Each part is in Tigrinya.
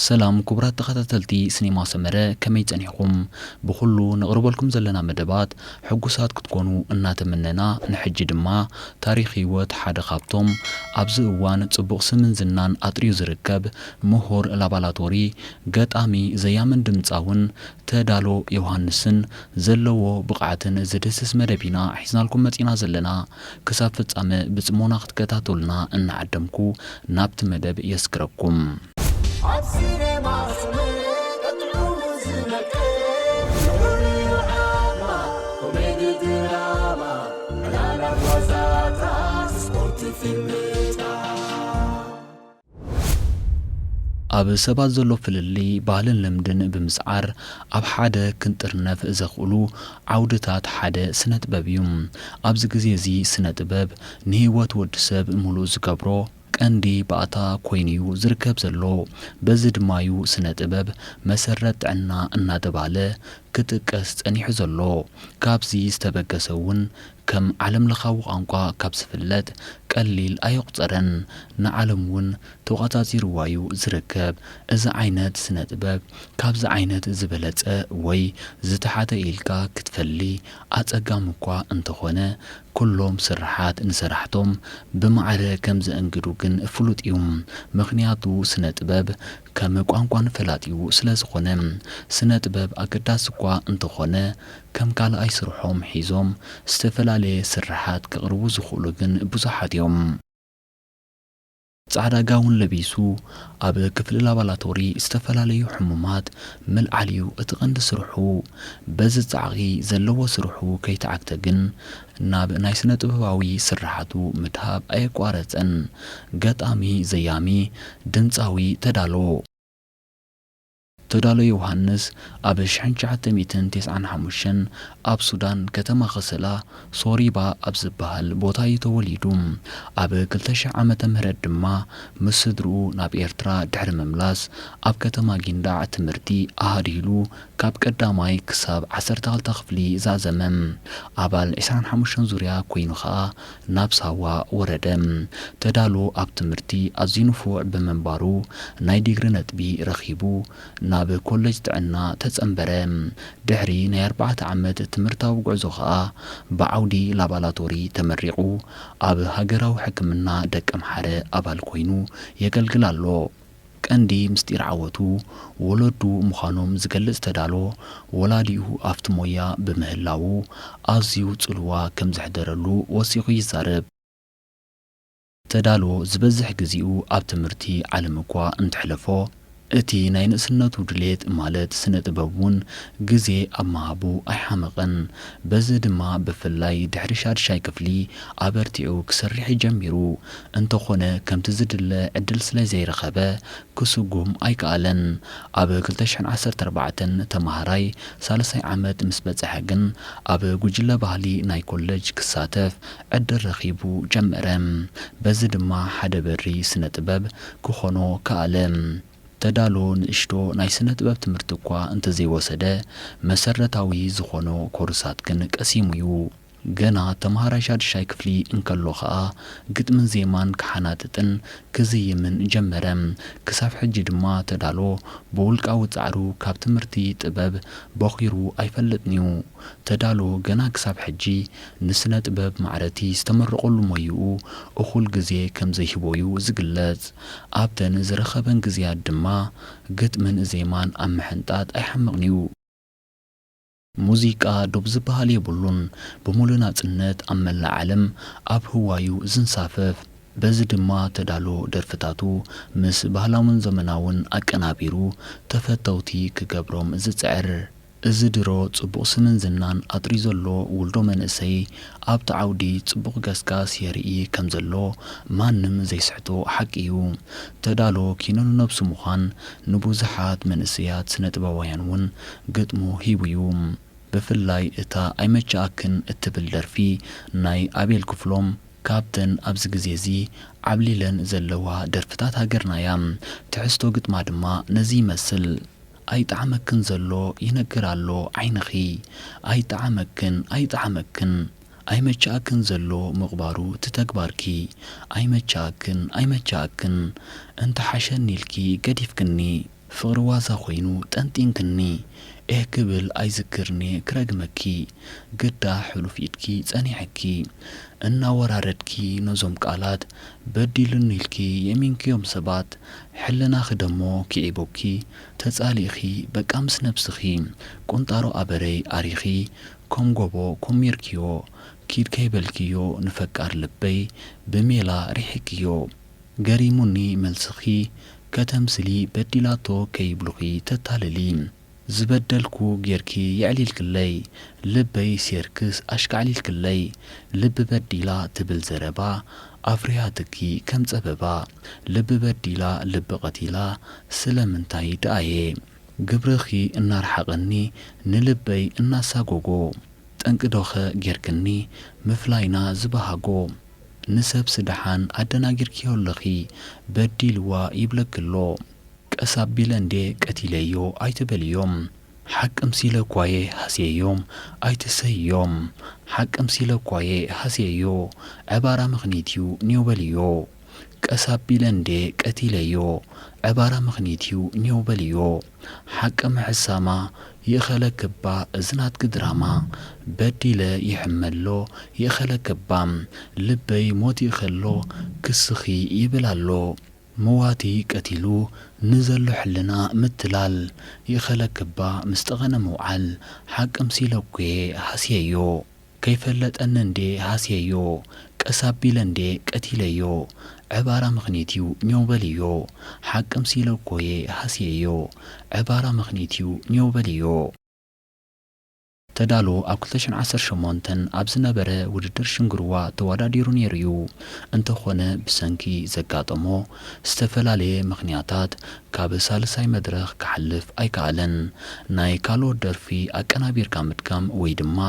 ሰላም ክቡራት ተኸታተልቲ ሲኒማ ሰመረ፣ ከመይ ጸኒሕኩም? ብኹሉ ነቕርበልኩም ዘለና መደባት ሕጉሳት ክትኮኑ እናተመነና፣ ንሕጂ ድማ ታሪኽ ህይወት ሓደ ካብቶም ኣብዚ እዋን ጽቡቕ ስምን ዝናን ኣጥርዩ ዝርከብ ምሁር ላባላቶሪ፣ ገጣሚ፣ ዘያምን ድምጻውን ተዳሎ ዮሃንስን ዘለዎ ብቕዓትን ዝድህስስ መደብ ኢና ሒዝናልኩም መጺና ዘለና። ክሳብ ፍጻመ ብጽሞና ክትከታተሉና እናዓደምኩ ናብቲ መደብ የስክረኩም። ኣብ ሲኔማ ስምዒት ጥዑሙ ዝነቅል፣ ፍቕሪ ዓማ፣ ኮሜዲ ድራማ፣ ዕላላት ዋዛታት፣ ስፖርት ፊልምታት። ኣብ ሰባት ዘሎ ፍልልይ ባህልን ልምድን ብምስዓር ኣብ ሓደ ክንጥርነፍ ዘኽእሉ ዓውድታት ሓደ ስነ ጥበብ እዩ። ኣብዚ ግዜ እዚ ስነ ጥበብ ንህይወት ወዲ ሰብ ምሉእ ዝገብሮ ቀንዲ ባእታ ኮይኑ'ዩ ዝርከብ ዘሎ። በዚ ድማ'ዩ ስነ ጥበብ መሰረት ጥዕና እናተባህለ ክጥቀስ ጸኒሑ ዘሎ። ካብዚ ዝተበገሰ እውን ከም ዓለምለኻዊ ቋንቋ ካብ ዝፍለጥ ቀሊል ኣየቑጸረን። ንዓለም እውን ተቖጻጺርዋ'ዩ ዝርከብ። እዚ ዓይነት ስነ ጥበብ ካብዚ ዓይነት ዝበለጸ ወይ ዝተሓተ ኢልካ ክትፈሊ ኣጸጋሚ እኳ እንተኾነ፣ ኩሎም ስርሓት ንሰራሕቶም ብማዕረ ከም ዘእንግዱ ግን ፍሉጥ እዩ። ምኽንያቱ ስነ ጥበብ ከም ቋንቋን ፈላጥ'ዩ ስለ ዝኾነ። ስነ ጥበብ ኣገዳሲ እኳ እንተኾነ፣ ከም ካልኣይ ስርሖም ሒዞም ዝተፈላለየ ስርሓት ከቕርቡ ዝኽእሉ ግን ብዙሓት እዮም። ጻዕዳ ጋውን ለቢሱ ኣብ ክፍሊ ላባላቶሪ ዝተፈላለዩ ሕሙማት ምልዓል እዩ እቲ ቀንዲ ስርሑ። በዚ ጻዕቒ ዘለዎ ስርሑ ከይተዓግተ ግን ናብ ናይ ስነ ጥበባዊ ስርሓቱ ምድሃብ ኣየቋረጸን። ገጣሚ፣ ዘያሚ፣ ድምጻዊ ተዳሎ። ተዳሎ ዮሃንስ ኣብ ሽሕን ትሽዓተ ሚእትን ተስዓን ሓሙሽተን ኣብ ሱዳን ከተማ ከሰላ ሶሪባ ኣብ ዝበሃል ቦታ እዩ ተወሊዱ። ኣብ ክልተ ሺሕ ዓመተ ምህረት ድማ ምስ ስድርኡ ናብ ኤርትራ ድሕሪ ምምላስ ኣብ ከተማ ጊንዳዕ ትምህርቲ ኣሃዲሉ ካብ ቀዳማይ ክሳብ ዓሰርተ ክልተ ክፍሊ ዛዘመ። ኣባል ዕስራን ሓሙሽተን ዙርያ ኮይኑ ኸኣ ናብ ሳዋ ወረደ። ተዳሎ ኣብ ትምህርቲ ኣዝዩ ንፉዕ ብምንባሩ ናይ ዲግሪ ነጥቢ ረኺቡ ናብ ኮለጅ ጥዕና ተጸንበረ። ድሕሪ ናይ ኣርባዕተ ዓመት ትምህርታዊ ጉዕዞ ኸኣ ብዓውዲ ላባላቶሪ ተመሪቑ ኣብ ሃገራዊ ሕክምና ደቀምሓረ ኣባል ኮይኑ የገልግል ኣሎ። ቀንዲ ምስጢር ዓወቱ ወለዱ ምዃኖም ዝገልጽ ተዳሎ፣ ወላዲኡ ኣብቲ ሞያ ብምህላዉ ኣዝዩ ጽልዋ ከም ዘሕደረሉ ወሲኹ ይዛረብ። ተዳሎ ዝበዝሕ ግዜኡ ኣብ ትምህርቲ ዓለም እኳ እንተሕለፎ፣ እቲ ናይ ንእስነቱ ድሌት ማለት ስነ ጥበብ እውን ግዜ ኣብ ምሃቡ ኣይሓመቐን። በዚ ድማ ብፍላይ ድሕሪ ሻድሻይ ክፍሊ ኣበርቲዑ ክሰርሕ ጀሚሩ። እንተኾነ ከምቲ ዝድለ ዕድል ስለ ዘይረኸበ ክስጉም ኣይከኣለን። ኣብ ክልተ ሽሕን ዓሰርተ ኣርባዕተን ተማሃራይ ሳልሳይ ዓመት ምስ በጽሐ ግን ኣብ ጉጅለ ባህሊ ናይ ኮለጅ ክሳተፍ ዕድል ረኺቡ ጀመረ። በዚ ድማ ሓደ በሪ ስነ ጥበብ ክኾኖ ከኣለ። ተዳሎ ንእሽቶ ናይ ስነ ጥበብ ትምህርቲ እኳ እንተዘይወሰደ፣ መሰረታዊ ዝኾኖ ኮርሳት ግን ቀሲሙ እዩ። ገና ተምሃራይ ሻድሻይ ክፍሊ እንከሎ ኸኣ ግጥምን ዜማን ክሓናጥጥን ክዝይምን ጀመረ። ክሳብ ሕጂ ድማ ተዳሎ ብውልቃዊ ጻዕሩ ካብ ትምህርቲ ጥበብ ቦኺሩ ኣይፈልጥን'ዩ። ተዳሎ ገና ክሳብ ሕጂ ንስነ ጥበብ ማዕረቲ ዝተመረቐሉ ሞይኡ እኹል ግዜ ከም ዘይህቦ'ዩ ዝግለጽ። ኣብተን ዝረኸበን ግዜያት ድማ ግጥምን ዜማን ኣብ ምሕንጣጥ ኣይሓምቕን'ዩ። ሙዚቃ ዶብ ዝበሃል የብሉን፣ ብምሉእ ናጽነት ኣብ መላእ ዓለም ኣብ ህዋዩ ዝንሳፈፍ። በዚ ድማ ተዳሎ ደርፍታቱ ምስ ባህላውን ዘመናውን ኣቀናቢሩ ተፈተውቲ ክገብሮም ዝጽዕር። እዚ ድሮ ጽቡቕ ስምን ዝናን ኣጥርዩ ዘሎ ውልዶ መንእሰይ ኣብቲ ዓውዲ ጽቡቕ ገስጋስ የርኢ ከም ዘሎ ማንም ዘይስሕቶ ሓቂ እዩ። ተዳሎ ኪኖ ንነብሱ ምዃን ንብዙሓት መንእሰያት ስነ ጥበባውያን እውን ግጥሙ ሂቡ እዩ። ብፍላይ እታ ኣይመችኣክን እትብል ደርፊ ናይ ኣቤል ክፍሎም ካብተን ኣብዚ ግዜ እዚ ዓብሊለን ዘለዋ ደርፍታት ሃገርና እያ። ትሕዝቶ ግጥማ ድማ ነዚ ይመስል። ኣይጠዓመክን ዘሎ ይነግር ኣሎ ዓይንኺ። ኣይጠዓመክን፣ ኣይጠዓመክን። ኣይመቻኣክን ዘሎ ምቕባሩ ትተግባርኪ ኣይመቻኣክን ኣይመቻኣክን እንተሓሸኒ ኢልኪ ገዲፍክኒ ፍቕሪ ዋዛ ኮይኑ ጠንጢንክኒ ኤህ ክብል ኣይዝክርኔ ክረግመኪ ግዳ ሕሉፍ ኢድኪ ጸኒሐኪ እናወራረድኪ ነዞም ቃላት በዲሉኒ ኢልኪ የሚንክዮም ሰባት ሕልናኺ ደሞ ክዒቡኪ ተጻሊእኺ በቃ ምስ ነብስኺ ቁንጣሮ ኣበረይ ኣሪኺ ከም ጎቦ ኮሚርክዮ ኪድ ከይበልክዮ ንፈቃር ልበይ ብሜላ ሪሒክዮ ገሪሙኒ መልስኺ ከተምስሊ በዲላቶ ከይብሉኺ ተታልሊ ዝበደልኩ ጌርኪ የዕሊልክለይ ልበይ ሴርክስ ኣሽካዕሊልክለይ ልቢ በዲላ ትብል ዘረባ ኣፍሪሃትኪ ከም ጸበባ ልቢ በዲላ ልቢ ቀቲላ ስለምንታይ ደኣየ ግብርኺ እናርሓቐኒ ንልበይ እናሳጎጎ ጠንቂ ዶኸ ጌርክኒ ምፍላይና ዝበሃጎ ንሰብሲ ደሓን ኣደናጊርክዮ ኣለኺ በዲልዋ ይብለኪ ኣሎ ቀስ ኣቢለ እንዴ ቀቲለዮ ኣይትበልዮም ሓቂ ምሲለ እኳየ ሃስየዮም ኣይትሰይዮም ሓቂ ምሲለ እኳየ ሃስየዮ ዕባራ ምኽኒትዩ ኔው በልዮ ቀስ ኣቢለ እንዴ ቀቲለዮ ዕባራ ምኽኒትዩ ኔው በልዮ ሓቂ ምሕሳማ ይእኸለኪ እባ እዚ ናትኪ ድራማ በዲለ ይሕመ ኣሎ ይእኸለኪ እባ ልበይ ሞት ይእኸሎ ክስኺ ይብል ኣሎ ምዋቲ ቀቲሉ ንዘሎ ሕልና ምትላል ይእኸለኪ እባ ምስ ጠቐነ ምውዓል ሓቂ ምሲለ እኮየ ሃስየዮ ከይፈለጠኒ እንዴ ሃስየዮ ቀስ ኣቢለ እንዴ ቀቲለዮ ዕባራ ምኽኒትዩ ኔው በልዮ ሓቂ ምሲለ እኮየ ሃስየዮ ዕባራ ምኽኒትዩ ኔው በልዮ ተዳሎ ኣብ ክልተ ሽሕን ዓሰርተ ሸሞንተን ኣብ ዝነበረ ውድድር ሽንግርዋ ተወዳዲሩ ነይሩ እዩ። እንተኾነ ብሰንኪ ዘጋጠሞ ዝተፈላለየ ምኽንያታት ካብ ሳልሳይ መድረኽ ክሓልፍ ኣይከኣለን። ናይ ካልኦት ደርፊ ኣቀናቢርካ ምድጋም ወይ ድማ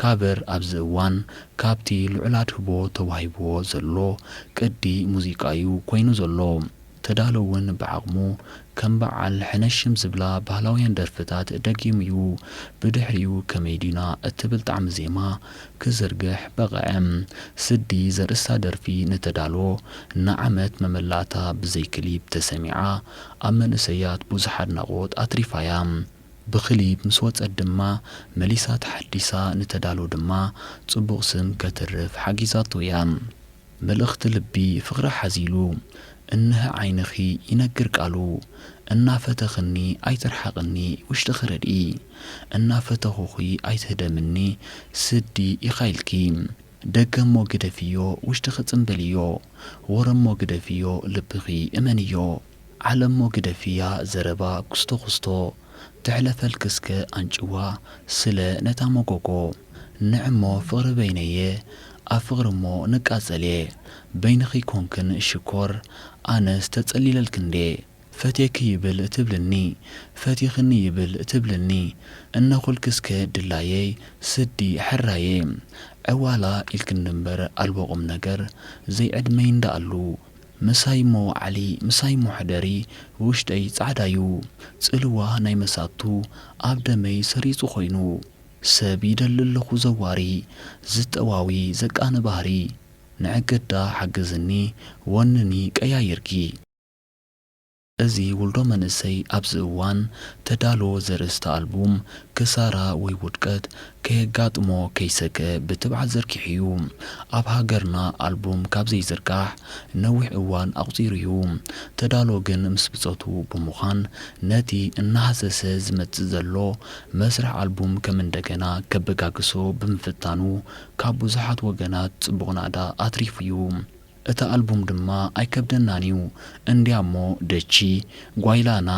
ካቨር ኣብዚ እዋን ካብቲ ልዑል ኣድህቦ ተዋሂብዎ ዘሎ ቅዲ ሙዚቃ እዩ ኮይኑ ዘሎ። ተዳሎ እውን ብዓቕሙ ከም በዓል ሕነሽም ዝብላ ባህላውያን ደርፍታት ደጊሙ እዩ። ብድሕሪኡ ከመይ ዲና እትብል ጣዕሚ ዜማ ክዝርግሕ በቐዐ። ስዲ ዘርእስታ ደርፊ ንተዳሎ ንዓመት መመላእታ ብዘይ ክሊፕ ተሰሚዓ ኣብ መንእሰያት ብዙሕ ኣድናቖት ኣትሪፋ እያ። ብክሊፕ ምስ ወጸት ድማ መሊሳ ተሓዲሳ ንተዳሎ ድማ ጽቡቕ ስም ከትርፍ ሓጊዛቶ እያ። መልእኽቲ ልቢ ፍቕሪ ሓዚሉ እንሀ ዓይንኺ ይነግር ቃሉ እናፈተኽኒ ኣይትርሓቕኒ ውሽጥኺ ርድኢ እናፈተኹኺ ኣይትህደምኒ ስዲ ኢኻ ኢልኪ ደገሞ ግደፍዮ ውሽጥኺ ጽምበልዮ ወረሞ ግደፍዮ ልብኺ እመንዮ ዓለሞ ግደፍያ ዘረባ ኩስቶ ኩስቶ ትሕለፈልኪ እስከ ኣንጭዋ ስለ ነታ መጎጎ ንዕሞ ፍቕሪ በይነየ ኣብ ፍቕሪ እሞ ንቃጸል እየ በይንኺ ኮንክን ሽኮር ኣነስ ተጸሊለልኪ እንዴ ፈትየኪ ይብል ትብልኒ ፈቲኽኒ ይብል ትብልኒ እነኹልኪ እስከ ድላየይ ስዲ ሕራየ ዕዋላ ኢልክኒ እምበር ኣልቦ ቁም ነገር ዘይዕድመይ እንዳኣሉ ምሳይሞ ዓሊ ምሳይሞ ሕደሪ ውሽጠይ ጻዕዳዩ ጽልዋ ናይ መሳቱ ኣብ ደመይ ሰሪጹ ኮይኑ ሰብ ይደሊ ኣለኹ ዘዋሪ ዝጠዋዊ ዘቃኒ ባህሪ ንዕግዳ ሓግዝኒ ወንኒ ቀያይርኪ እዚ ውልዶ መንእሰይ ኣብዚ እዋን ተዳሎ ዘርእስታ ኣልቡም ክሳራ ወይ ውድቀት ከየጋጥሞ ከይሰግአ ብትብዓት ዘርጊሑ እዩ። ኣብ ሃገርና ኣልቡም ካብ ዘይዝርጋሕ ነዊሕ እዋን ኣቑጺሩ እዩ። ተዳሎ ግን ምስ ብጾቱ ብምዃን ነቲ እናሃሰሰ ዝመጽእ ዘሎ መስርሕ ኣልቡም ከም እንደገና ከበጋግሶ ብምፍታኑ ካብ ብዙሓት ወገናት ጽቡቕ ናእዳ ኣትሪፉ እዩ። እቲ ኣልቡም ድማ ኣይከብደናን እዩ እንድያሞ ደቺ፣ ጓይላና፣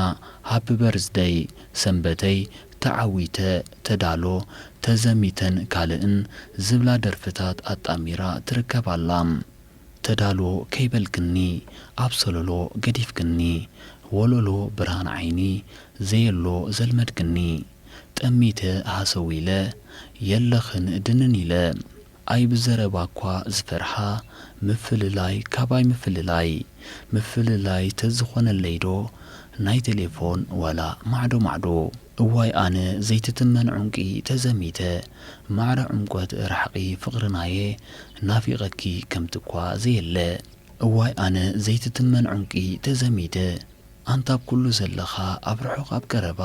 ሃፒ በርዝደይ፣ ሰንበተይ፣ ተዓዊተ፣ ተዳሎ፣ ተዘሚተን ካልእን ዝብላ ደርፍታት ኣጣሚራ ትርከብ ኣላ። ተዳሎ ከይበልክኒ ኣብ ሰለሎ ገዲፍክኒ ወለሎ ብርሃን ዓይኒ ዘየሎ ዘልመድክኒ ጠሚተ ሃሰው ኢለ የለኽን ድንን ኢለ ኣይ ብዘረባ እኳ ዝፈርሓ ምፍልላይ ካባይ ምፍልላይ ምፍልላይ ተዝኾነለይ ዶ ናይ ቴሌፎን ዋላ ማዕዶ ማዕዶ እዋይ ኣነ ዘይትትመን ዑንቂ ተዘሚተ፣ ማዕረ ዕምቆት ራሕቒ ፍቕርናየ፣ ናፊቐኪ ከምቲ እኳ ዘየለ። እዋይ ኣነ ዘይትትመን ዑንቂ ተዘሚተ፣ ኣንታ ኣብ ኩሉ ዘለኻ ኣብ ርሑቕ ኣብ ቀረባ፣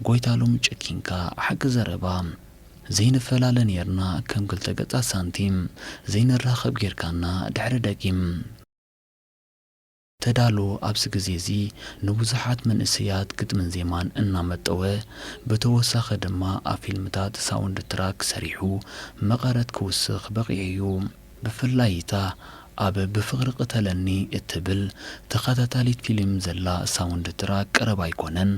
ጎይታ ሎሚ ጨኪንካ ሓቂ ዘረባ። ዘይንፈላለ ኔርና ከም ክልተ ገጻት ሳንቲም፣ ዘይንራኸብ ጌርካና ድሕሪ ደጊም። ተዳሎ ኣብዚ ግዜ እዚ ንብዙሓት መንእሰያት ግጥምን ዜማን እናመጠወ፣ ብተወሳኺ ድማ ኣብ ፊልምታት ሳውንድ ትራክ ሰሪሑ መቐረት ክውስኽ በቒዑ እዩ። ብፍላይ እታ ኣብ ብፍቕሪ ቅተለኒ እትብል ተኸታታሊት ፊልም ዘላ ሳውንድ ትራክ ቀረባ ኣይኮነን።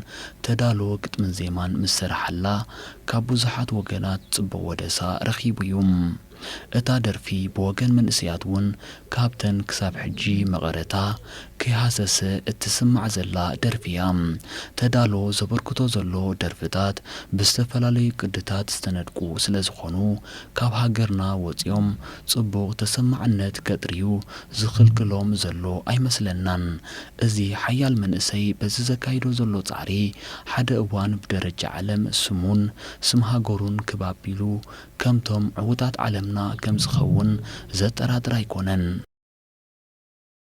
ተዳሎ ግጥምን ዜማን ምስ ሰረሓላ ካብ ብዙሓት ወገናት ጽቡቕ ወደሳ ረኺቡ እዩ። እታ ደርፊ ብወገን መንእሰያት እውን ካብተን ክሳብ ሕጂ መቐረታ ከይሃሰሰ እትስማዕ ዘላ ደርፊ እያ። ተዳሎ ዘበርክቶ ዘሎ ደርፍታት ብዝተፈላለዩ ቅድታት ዝተነድቁ ስለ ዝኾኑ፣ ካብ ሃገርና ወጺኦም ጽቡቕ ተሰማዕነት ከጥርዩ ዝኽልክሎም ዘሎ ኣይመስለናን። እዚ ሓያል መንእሰይ በዚ ዘካይዶ ዘሎ ጻዕሪ፣ ሓደ እዋን ብደረጃ ዓለም ስሙን ስም ሃገሩን ክብ ኣቢሉ፣ ከምቶም ዕዉታት ዓለምና ከም ዝኸውን ዘጠራጥር ኣይኮነን።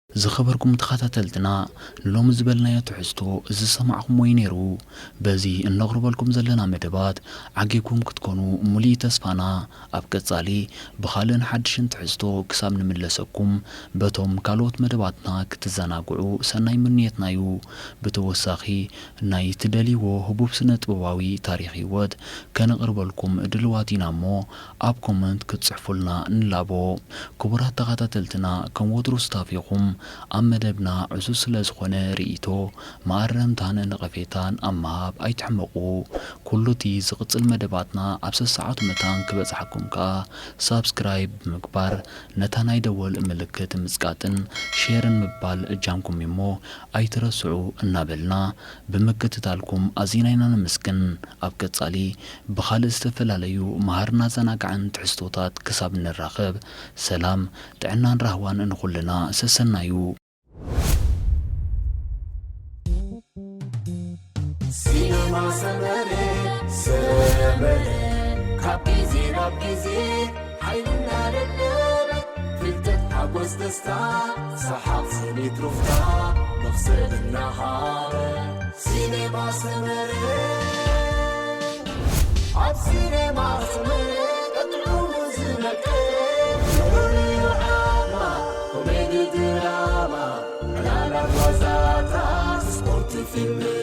ዝኸበርኩም ተኸታተልትና፣ ንሎሚ ዝበልናዮ ትሕዝቶ ዝሰማዕኹምዎ እዩ ነይሩ። በዚ እነቕርበልኩም ዘለና መደባት ዓጊብኩም ክትኮኑ ሙሉእ ተስፋና። ኣብ ቀጻሊ ብኻልእን ሓድሽን ትሕዝቶ ክሳብ ንምለሰኩም፣ በቶም ካልኦት መደባትና ክትዘናግዑ ሰናይ ምንየትና እዩ። ብተወሳኺ፣ ናይ ትደልይዎ ህቡብ ስነ ጥበባዊ ታሪኽ ህይወት ከነቕርበልኩም ድልዋት ኢና እሞ፣ ኣብ ኮመንት ክትጽሕፉልና ንላቦ። ክቡራት ተኸታተልትና፣ ከም ወትሩ ስታፊኹም ኣብ መደብና ዕዙዝ ስለ ዝኾነ ርእይቶ፣ መኣረምታን ነቐፌታን ኣብ ምሃብ ኣይትሕመቑ። ኩሉ እቲ ዝቕጽል መደባትና ኣብ ሰሰዓቱ መታን ክበጽሓኩም ከኣ ሳብስክራይብ ብምግባር ነታ ናይ ደወል ምልክት ምጽቃጥን ሼርን ምባል እጃምኩም እሞ ኣይትረስዑ እናበልና ብምክትታልኩም ኣዚና ኢና ነመስግን። ኣብ ቀጻሊ ብኻልእ ዝተፈላለዩ መሃርን ኣዘናጋዕን ትሕዝቶታት ክሳብ ንራኸብ፣ ሰላም፣ ጥዕናን ራህዋን ንኹልና ሰሰናዩ። ሲነማ ሰመረ፣ ሰመረ፣ ካብ ግዜ ናብ ግዜ ሓይሊ እናደለበ፣ ፍልጠት፣ ሓጎስ፣ ደስታ፣ ሰሓቕ፣ ስኒት፣ ሩፍታ፣ መኽሰብ እናሃበ። ሲኔማ ሰመረ፣ ኣብ ሲኔማ ሰመረ ቀጥዑ ዝመቀ። ፍሉይ ዓማ፣ ኮሜዲ፣ ድራማ፣ ዕላላት፣ ዋዛታት፣ ስፖርት፣ ፊልም፣